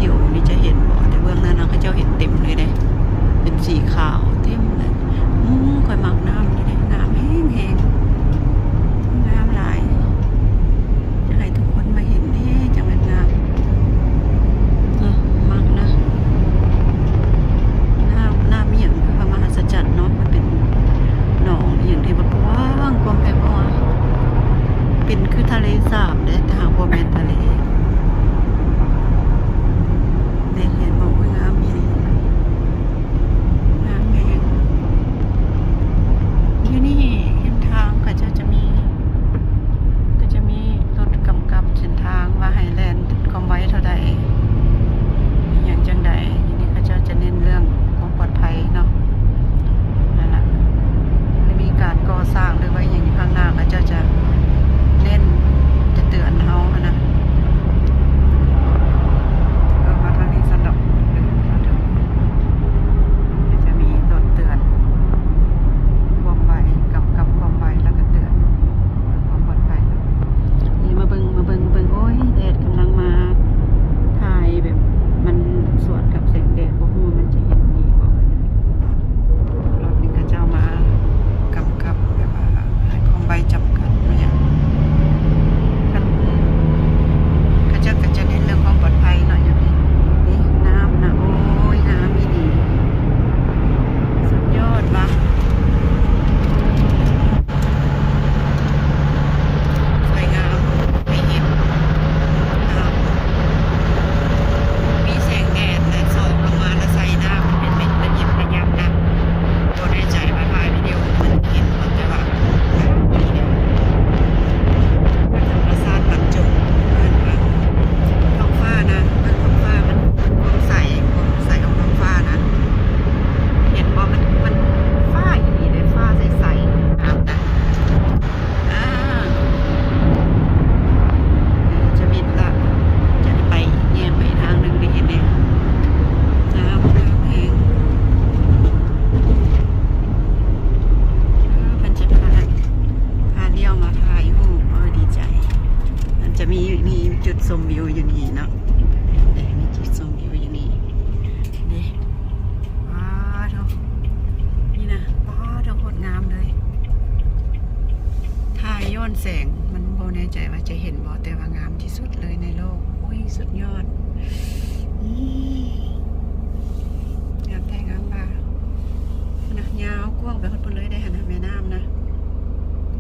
ດຽວນີ້ຈະເຫັນບໍ່ ແຕ່ເບື້ອງນັ້ນນະ ເຂົາເຈົ້າເຮັດເຕັມເລີຍເດ້ ເປັນສີຂາວເຕັມເລີຍ. ອືມ ຂ້ອຍມັກນ້ຳນີ້ເດ້ ງາມແຮງໆ ງາມຫຼາຍ. ຢາກໃຫ້ທຸກຄົນມາເຫັນເດ້ ຈັ່ງແມ່ນງາມ. ເອີ ມັກນະ ນ້ຳ ນ້ຳອີ່ຫຍັງຄືວ່າມະຫັດສະຈັນເນາະ ມັນເປັນໜອງອີ່ຫຍັງທີ່ວ່າກວ້າງ ກວ້າງແພກ ເປັນຄືທະເລສາບເດ້ ແຕ່ຫາກບໍ່ແມ່ນທະເລ. ໄດ້ເຫັນບໍ່? ໂອ້ຍ ງາມອີ່ຫຼີ ງາມແຮງ. ຢູ່ນີ້ເຫັນທາງເຂົາເຈົ້າຈະມີ ກໍຈະມີລົດກຳກັບເສັ້ນທາງວ່າໃຫ້ແລ່ນຄວາມໄວເທົ່າໃດ ອີ່ຫຍັງຈັ່ງໃດ. ຢູ່ນີ້ເຂົາເຈົ້າຈະເນັ້ນເລື່ອງຄວາມປອດໄພເນາະ ນັ້ນລະ ຫຼືມີການກໍ່ສ້າງ ຫຼືວ່າອີ່ຫຍັງຢູ່ຂ້າງໜ້າ ເຂົາເຈົ້າຈະເນັ້ນ ຈະເຕືອນເຮົາຫັ້ນນະ. ເອີ ມາທາງນີ້ຊັ້ນດອກ ເອີ ມາເຖິງ ກໍຈະມີລົດເຕືອນຄວາມໄວ ກຳກັບຄວາມໄວ ແລ້ວກໍເຕືອນເພື່ອຄວາມປອດໄພເນາະ. ນີ້ມາເບິ່ງ ມາເບິ່ງ ເບິ່ງ ໂອ້ຍ ແດດກຳລັງມາ ຖ່າຍແບບມັນສວນກັບແສງແດດ ບໍ່ຮູ້ວ່າມັນຈະເຫັນດີບໍ່. ລົດນີ້ເຂົາເຈົ້າມາກຳກັບ ແບບວ່າໃຫ້ຄວາມໄວຈຳກັດແມ່ນຫຍັງ ຄັນ ເຂົາເຈົ້າກໍຈະເນັ້ນເລື່ອງຄວາມປອດໄພເນາະ. ຢ່າງນີ້ ນີ້ນ້ຳນະ ໂອ້ຍ ງາມອີ່ຫຼີ ສຸດຍອດວ່າ ສວຍງາມ ໄດ້ເຫັນ ງາມ ມີແສງແດດ ແລະ ສ່ອງລົງມາ ແລະ ໃສ່ນ້ຳເປັນເມັດລະຍິບລະຍັບນະ. ບໍ່ແນ່ໃຈວ່າຖ່າຍວິດີໂອມັນເຫັນບໍ່ ແຕ່ວ່າ ທຳມະຊາດບັນຈົງ ເອີ້ນວ່າທ້ອງຟ້ານະ ເບິ່ງທ້ອງຟ້າ ມັນ ມັນກວ້າງໃສ ກວ້າງໃສຂອງທ້ອງຟ້ານະ ເຫັນບໍ່? ມັນ ມັນຟ້າອີ່ຫຼີເດ້ ຟ້າໃສໆ ງາມນະ. ອ່າ ດຽວຈະບິດລະ ຈະໄປແຍມໄປທາງໜຶ່ງໄດ້ເຫັນແນ່ ງາມ ງາມແຮງ. ເອີ ເພິ່ນຈະພາ ພາລ້ຽວມາຖ່າຍຮູບ ເອີ ດີໃຈ. ມັນຈະມີ ມີຈຸດຊົມວິວຢູ່ນີ້ເນາະ ເດ້ ມີຈຸດຊົມວິວຢູ່ນີ້ເດ້. ປາໂທ້ ນີ້ນະ ປາໂທ້ ໂຄດງາມເລີຍ ຖ່າຍຍ້ອນແສງ ມັນບໍ່ແນ່ໃຈວ່າຈະເຫັນບໍ່ ແຕ່ວ່າງາມທີ່ສຸດເລີຍໃນໂລກ. ໂອ້ຍ ສຸດຍອດ ນີ້ ງາມແທ້ງາມວ່າ ພຸ້ນນະ ຍາວກວ້າງໄປຮອດພຸ້ນເລີຍເດ້ຫັ້ນນະ ແມ່ນ້ຳນະ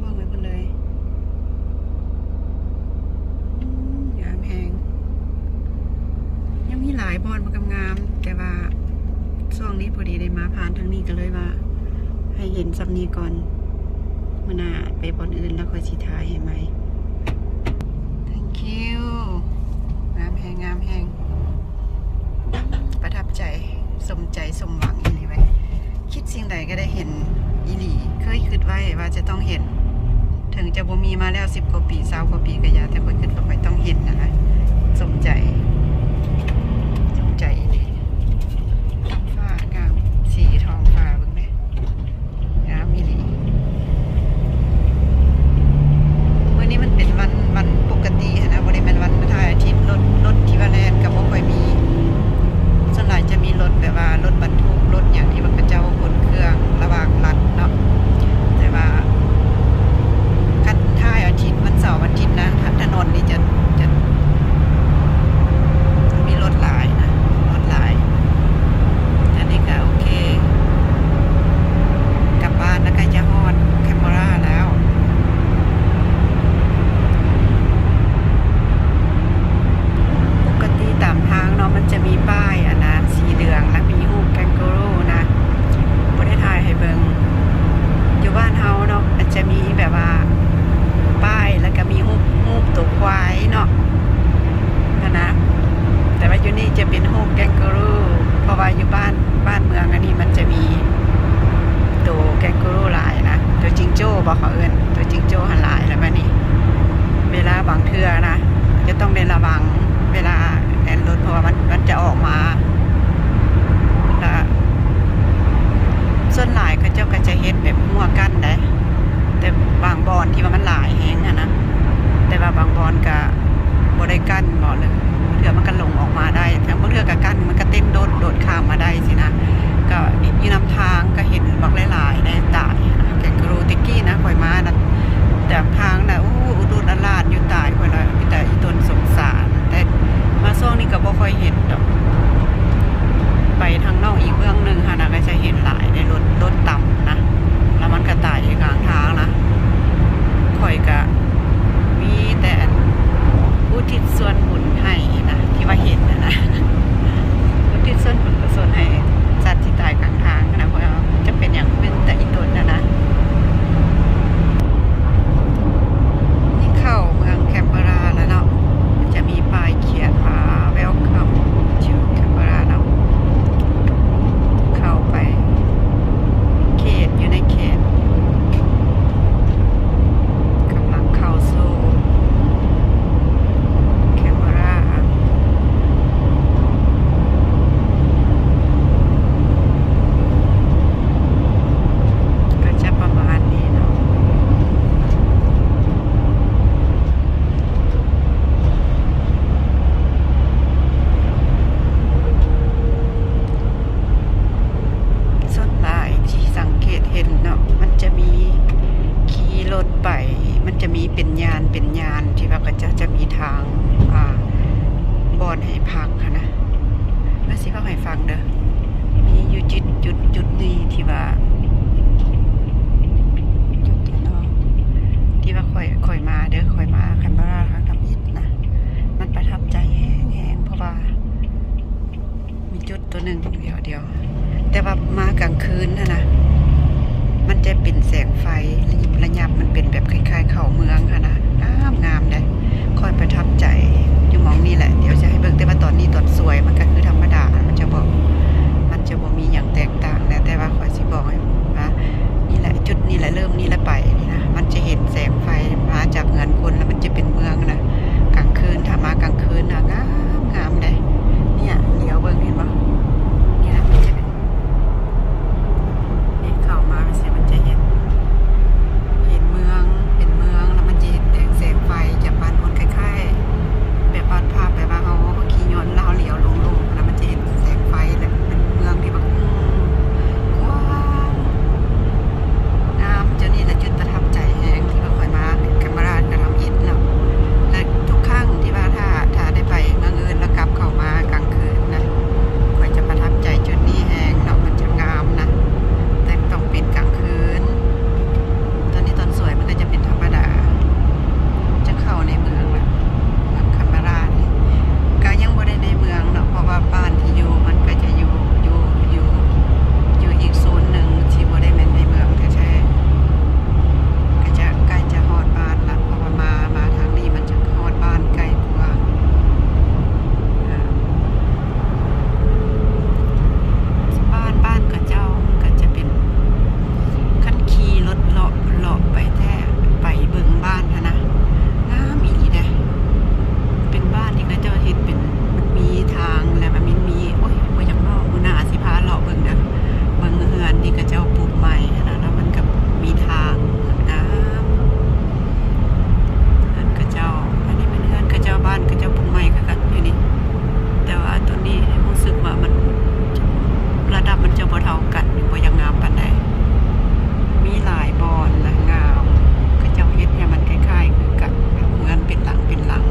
ກວ້າງໄປພຸ້ນເລີຍ. ອືມ ງາມແຮງ ຍັງມີຫຼາຍບ່ອນບໍ່ ງາມໆ ແຕ່ວ່າຊ່ວງນີ້ພໍດີໄດ້ມາຜ່ານທາງນີ້ ກໍເລີຍວ່າໃຫ້ເຫັນຊ່ຳນີ້ກ່ອນ ມື້ໜ້າໄປບ່ອນອື່ນແລ້ວຄ່ອຍຊິຖ່າຍໃຫ້ໃໝ່. Thank you ງາມແຮງ ງາມແຮງ ປະທັບໃຈ ສົມໃຈສົມຫວັງອີ່ຫຼີເວີຍ. ຄິດສິ່ງໃດກໍໄດ້ເຫັນອີ່ຫຼີ ເຄີຍຄິດໄວ້ວ່າຈະຕ້ອງເຫັນ ເຖິງຈະບໍ່ມີມາແລ້ວສິບກວ່າປີ ຊາວກວ່າປີກໍຢ່າ ແຕ່ຂ້ອຍຄິດວ່າຂ້ອຍຕ້ອງເຫັນຫັ້ນນະ ສົມໃຈ ສົມໃຈອີ່ຫຼີ. ຟ້າງາມ ສີທ້ອງຟ້າເບິ່ງແມ ງາມອີ່ຫຼີ. ມື້ນີ້ມັນເປັນວັນ ວັນປົກກະຕິຫັ້ນນະ ບໍ່ໄດ້ແມ່ນວັນທາຍອາທິດ ລົດ ລົດທີ່ວ່າແລ່ນກໍບໍ່ຄ່ອຍມີ ສ່ວນຫຼາຍຈະມີລົດແບບວ່າລົດບັນທຸກ ລົດຫຍັງທີ່ວ່າເຂົາເຈົ້າຂົນເຄື່ອງລະຫວ່າງລັດເນາະ ແຕ່ວ່າຄັນທາຍອາທິດ ວັນເສົາ ວັນອາທິດນະ ທາງຖະໜົນນີ້ຈະ ຈະ ມີລົດຫຼາຍນະ ລົດຫຼາຍ. ອັນນີ້ກໍໂອເຄ ກັບບ້ານແລ້ວ ໃກ້ຈະຮອດແຄນເບີຣາແລ້ວ. ປົກກະຕິຕາມທາງເນາະ ມັນຈະມີປ້າຍອັນນະ ສີເຫຼືອງ ແລະ ມີຮູບແກງໂກຣູນະ ບໍ່ໄດ້ຖ່າຍໃຫ້ເບິ່ງ. ຢູ່ບ້ານເຮົາເນາະ ມັນຈະມີແບບວ່າປ້າຍ ແລ້ວກໍມີຮູບ ຮູບໂຕຄວາຍເນາະ ຫັ້ນນະ ແຕ່ວ່າຢູ່ນີ້ຈະເປັນຮູບແກງໂກຣູ ເພາະວ່າຢູ່ບ້ານ ບ້ານເມືອງອັນນີ້ມັນຈະມີໂຕແກງໂກຣູຫຼາຍນະ ໂຕຈິງໂຈ້ບໍ ເຂົາເອີ້ນ ໂຕຈິງໂຈ້ຫັ້ນຫຼາຍ. ແລ້ວບາດນີ້ເວລາບາງເທື່ອນະ ຈະຕ້ອງໄດ້ລະວັງເວລາແລ່ນລົດ ເພາະວ່າມັນ ມັນຈະອອກມາ ແລ້ວສ່ວນຫຼາຍເຂົາເຈົ້າກໍຈະເຮັດແບບຮົ້ວກັ້ນໄດ໋ ແຕ່ບາງບ່ອນທີ່ວ່າມັນຫຼາຍແຮງຫັ້ນນະ ແຕ່ວ່າບາງບ່ອນກໍ ບໍ່ໄດ້ກັ້ນບໍ ຫຼືບາງເທື່ອມັນກໍຫຼົງອອກມາໄດ້ ແຕ່ບາງເທື່ອ ເປັນຍ່ານ ເປັນຍ່ານທີ່ວ່າເຂົາເຈົ້າຈະມີທາງ ອ່າ ບ່ອນໃຫ້ພັກຫັ້ນນະ. ວ່າຊິເວົ້າໃຫ້ຟັງເດີ ມີຢູ່ຈຸດ ຈຸດ ຈຸດໜຶ່ງທີ່ວ່າ ຈຸດທີ່ເນາະ ທີ່ວ່າຂ້ອຍ ຂ້ອຍມາເດີ ຂ້ອຍມາແຄມເບີຣາຄັ້ງທຳອິດນະ ມັນປະທັບໃຈແຮງໆ ເພາະວ່າ ມີຈຸດຕົວໜຶ່ງ ດຽວ ດຽວ ແຕ່ວ່າມາກາງຄືນຫັ້ນນະ ມັນຈະເປັນແສງໄຟລະຍິບລະຍັບ ມັນເປັນແບບຄ້າຍໆ ເຂົ້າເມືອງຫັ້ນນະ ງາມໆ ເດ້. ຂ້ອຍປະທັບໃຈຢູ່ໝ່ອງນີ້ແຫຼະ ດຽວຈະໃຫ້ເບິ່ງ ແຕ່ວ່າຕອນນີ້ຕອນສວຍມັນກະຄືທຳມະດາ ມັນຈະບໍ່ ມັນຈະບໍ່ມີຫຍັງແຕກຕ່າງນະ ແຕ່ວ່າຂ້ອຍຊິບອກໃຫ້ວ່າ ນີ້ແຫຼະ ຈຸດນີ້ແຫຼະ ເລີ່ມນີ້ແຫຼະ ໄປນີ້ນະ ມັນຈະເຫັນແສງໄຟມາຈາກເຮືອນຄົນ ແລ້ວມັນຈະເປັນເມືອງນະ. ກາງຄືນ ຖ້າມາກາງຄືນນະ ງາມ ງາມເດ້. ເນຍ ຫຼຽວເບິ່ງ ເຫັນບໍ່? ນີ້ນະ ມັນຈະເປັນ ນີ້ເຂົ້າມາຈັ່ງຊີ້ ມັນຈະເຫັນ ເຫັນເມືອງ ເປັນເມືອງ ແລ້ວມັນຈະເຫັນແສງ ແສງໄຟຈາກບ້ານຄົນ ຄ້າຍໆ ແບບວາດພາບ ແບບວ່າເຮົາຂີ່ຍົນ ແລ້ວເຮົາຫຼຽວລົງ ລົງ ແລ້ວມັນຈະເຫັນແສງໄຟ ແລ້ວເປັນເມືອງທີ່ແບບ ອືມ ກວ້າງ ງາມ. ຈຸດນີ້ແຫຼະຈຸດປະທັບໃຈແຮງ ທີ່ວ່າຂ້ອຍມາແຄມເບີຣາທຳອິດເນາະ ແລະ ທຸກຄັ້ງທີ່ວ່າຖ້າ ຖ້າໄດ້ໄປເມືອງອື່ນ ແລ້ວກັບເຂົ້າມາກາງຄືນນະ ຂ້ອຍຈະປະທັບໃຈຈຸດນີ້ແຮງເນາະ ມັນຈະງາມນະ ແຕ່ຕ້ອງເປັນກາງຄືນ. ຕອນນີ້ຕອນສວຍມັນກະຈະເປັນທຳມະດາ ຈະເຂົ້າໃນເມືອງລະ ເມືອງແຄມເບີຣານີ້ ກະຍັງບໍ່ໄດ້ໃນເມືອງເນາະ ເພາະວ່າບ້ານທີ່ຢູ່ມັນກະຈະຢູ່ ຢູ່ ຢູ່ ຢູ່ອີກໂຊນໜຶ່ງ ທີ່ບໍ່ໄດ້ແມ່ນໃນເມືອງແທ້ໆ ກະຈະໃກ້ຈະຮອດບ້ານລະ ເພາະວ່າມາ ມາທາງນີ້ມັນຈະຮອດບ້ານໃກ້ກວ່າ ອ່າ ບ້ານ ບ້ານເຂົາເຈົ້າມັນກະຈະເປັນ ຄັນຂີ່ລົດເລາະ ເລາະໄປແທ້ ໄປເບິ່ງບ້ານຫັ້ນນະ ງາມອີ່ຫຼີເດ້. ເປັນບ້ານທີ່ເຂົາເຈົ້າເຮັດເປັນ ມັນມີທາງ ແລ້ວມັນມີ ໂອ້ຍ ບໍ່ຢາກເວົ້າ ມື້ໜ້າຊິພາເລາະເບິ່ງເດີ ເບິ່ງເຮືອນທີ່ເຂົາເຈົ້າປຸກໃໝ່ຫັ້ນນະ ແລ້ວມັນກະມີທາງ ງາມ. ເຮືອນເຂົາເຈົ້າ ອັນນີ້ແມ່ນເຮືອນເຂົາເຈົ້າ ບ້ານເຂົາເຈົ້າປຸກໃໝ່ຄືກັນຢູ່ນີ້ ແຕ່ວ່າຕົວນີ້ຮູ້ສຶກວ່າມັນ ລະດັບມັນຈະບໍ່ເທົ່າກັນ ບໍ່ຢາກງາມປານໃດ ມີຫຼາຍບ່ອນລະງາມ ເຂົາເຈົ້າເຮັດໃຫ້ມັນຄ້າຍໆຄືກັນ ເຮືອນເປັນຫຼັງເປັນຫຼັງ.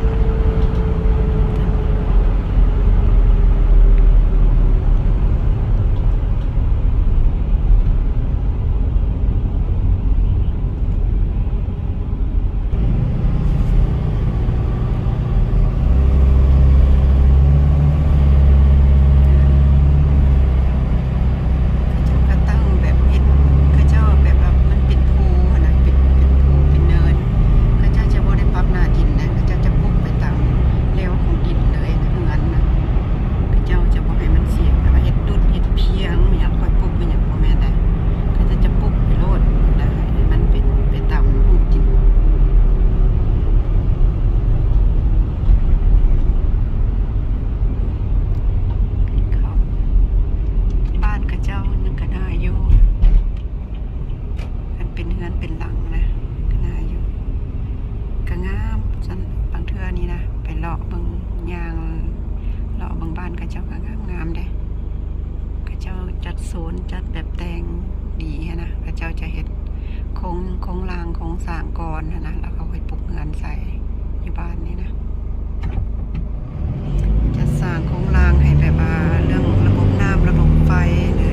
ເຂົາເຈົ້າກະຕັ້ງແບບເຮັດ ເຂົາເຈົ້າແບບວ່າມັນເປັນພູຫັ້ນນະ ເປັນ ເປັນພູເປັນເນີນ ເຂົາເຈົ້າຈະບໍ່ໄດ້ປັບໜ້າດິນນະ ເຂົາເຈົ້າຈະປຸກໄປຕາມແລວຂອງດິນເລີຍນະ ເຮືອນນະ ເຂົາເຈົ້າຈະບໍ່ໃຫ້ມັນເສຍ ແບບວ່າເຮັດດຸດເຮັດພຽງ ແມ່ນຫຍັງ ຄ່ອຍປຸກ ແມ່ນຫຍັງ ບໍ່ແມ່ນໃດ ເຂົາເຈົ້າຈະປຸກໄປໂລດ ແລ້ວໃຫ້ມັນເປັນໄປຕາມຮູບດິນ. ບ້ານເຂົາເຈົ້າຍັງກະໜ້າຢູ່ ຄັນເປັນເຮືອນເປັນຫຼັງນະ ກະໜ້າຢູ່ ກະງາມ. ຊັ້ນບາງເທື່ອນີ້ນະ ໄປເລາະເບິ່ງ ຍ່າງເລາະເບິ່ງບ້ານເຂົາເຈົ້າກະງາມໆເດ້ ເຂົາເຈົ້າຈັດໂຊນ ຈັດແບບແຕ່ງດີຫັ້ນນະ ເຂົາເຈົ້າຈະເຮັດໂຄງ ໂຄງລ່າງ ໂຄງສ້າງກ່ອນຫັ້ນນະ ແລ້ວເຂົາຄ່ອຍປຸກເຮືອນໃສ່ ຢູ່ບ້ານນີ້ນະ ຈັດສ້າງໂຄງລ່າງໃຫ້ແບບວ່າເລື່ອງລະບົບນ້ຳ ລະບົບໄຟ ຫຼື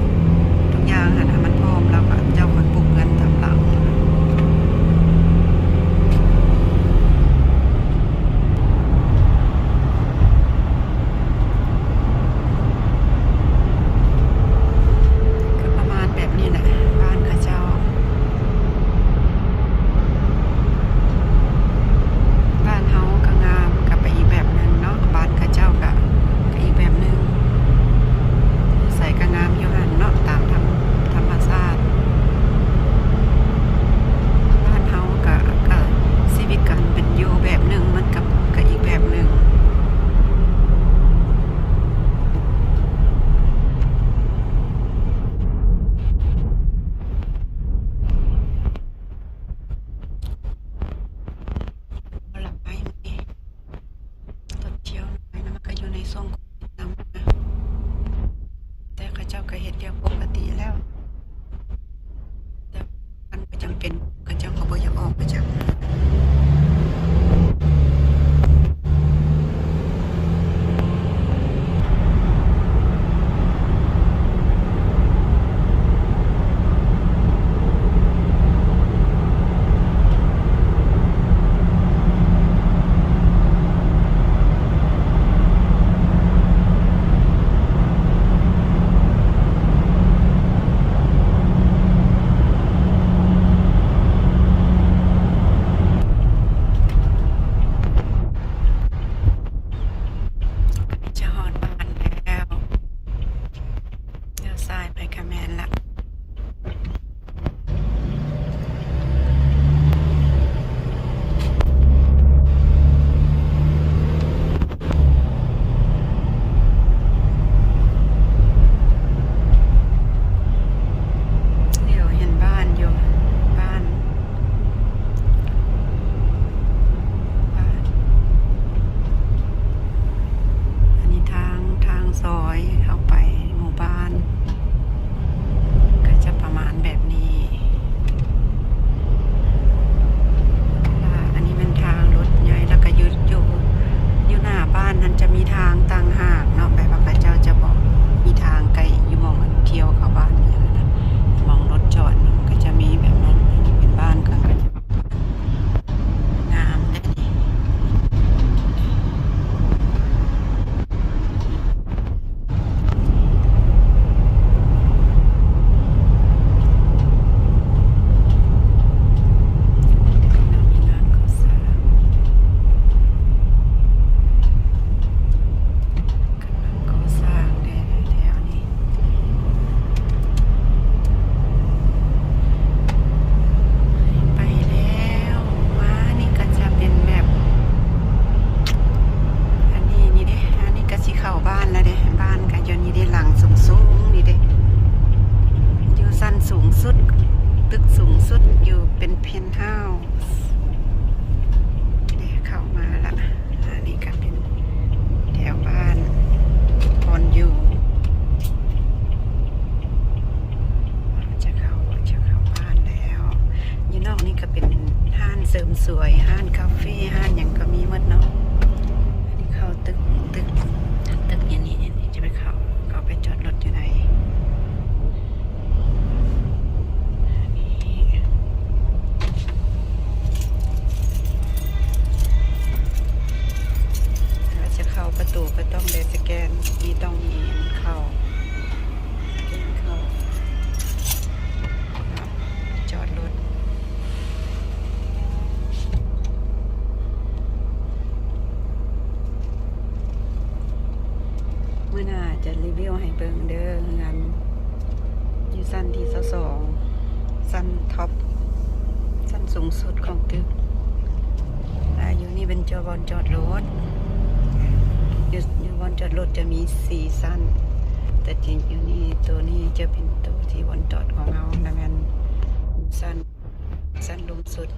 ທຸກຢ່າງຫັ້ນໃຫ້ມັນພ້ອມ ແລ້ວເຂົາເຈົ້າຄ່ອຍປຸກເຮືອນຕາມຫຼັງ. ກະປະມານແບບນີ້ແຫຼະ ບ້ານເຂົາເຈົ້າ. ບ້ານເຮົາກະງາມ ກະໄປອີກແບບໜຶ່ງເນາະ ບ້ານເຂົາເຈົ້າກະ ກະອີກແບບໜຶ່ງ ຢູ່ໃສກະງາມຢູ່ຫັ້ນເນາະ ຕາມທຳ ທຳມະຊາດ. ບ້ານເຮົາກະ ກະຊີວິດການເປັນຢູ່ແບບໜຶ່ງ ມັນກະ ກະອີກແບບໜຶ່ງ. ບໍ່ຫຼາຍ ຕົ້ນຂຽວໜ້ອຍນະ ມັນກະຢູ່ໃນຊ່ວງໂຄວິດນຳນະ ແຕ່ເຂົາເຈົ້າກະເຮັດວຽກປົກກະຕິແລ້ວ ແຕ່ມັນກະຈຳເປັນ ເຂົາເຈົ້າກະບໍ່ຢາກອອກໄປຈາກ Penthouse ເດ້ ເຂົ້າມາລະ. ອັນນີ້ກໍເປັນແຖວບ້ານບ່ອນຢູ່ ຈະເຂົ້າ ຈະເຂົ້າບ້ານແລ້ວ. ຢູ່ນອກນີ້ກໍເປັນຮ້ານເສີມສວຍ ຮ້ານກາເຟ ຮ້ານຫຍັງກໍມີໝົດເນາະ. ອັນນີ້ເຂົ້າຕຶກ ຕຶກ ຕຶກອັນນີ້ ອັນນີ້ຈະໄປເຂົ້າ ເຂົ້າໄປຈອດລົດຢູ່ໃນ ຖ້າຈະເຂົ້າປະຕູກໍຕ້ອງໄດ້ສະແກນ ມີ ຕ້ອງມີເຂົ້າ ສະແກນເຂົ້າ ຈອດລົດ. ມື້ໜ້າຈະຣີວິວໃຫ້ເບິ່ງເດີ ເຮືອນຢູ່ຊັ້ນທີຊາວສອງ ຊັ້ນທັອບ ຊັ້ນສູງສຸດຂອງຕຶກ. ອາ ຢູ່ນີ້ເປັນຈະບ່ອນຈອດລົດ ຢູ່ ຢູ່ບ່ອນຈອດລົດຈະມີສີ່ຊັ້ນ ແຕ່ຈິງຢູ່ນີ້ ໂຕນີ້ຈະເປັນໂຕທີ່ບ່ອນຈອດຂອງເຮົາ ແລະແມ່ນຊັ້ນ ຊັ້ນລຸ່ມສຸດ.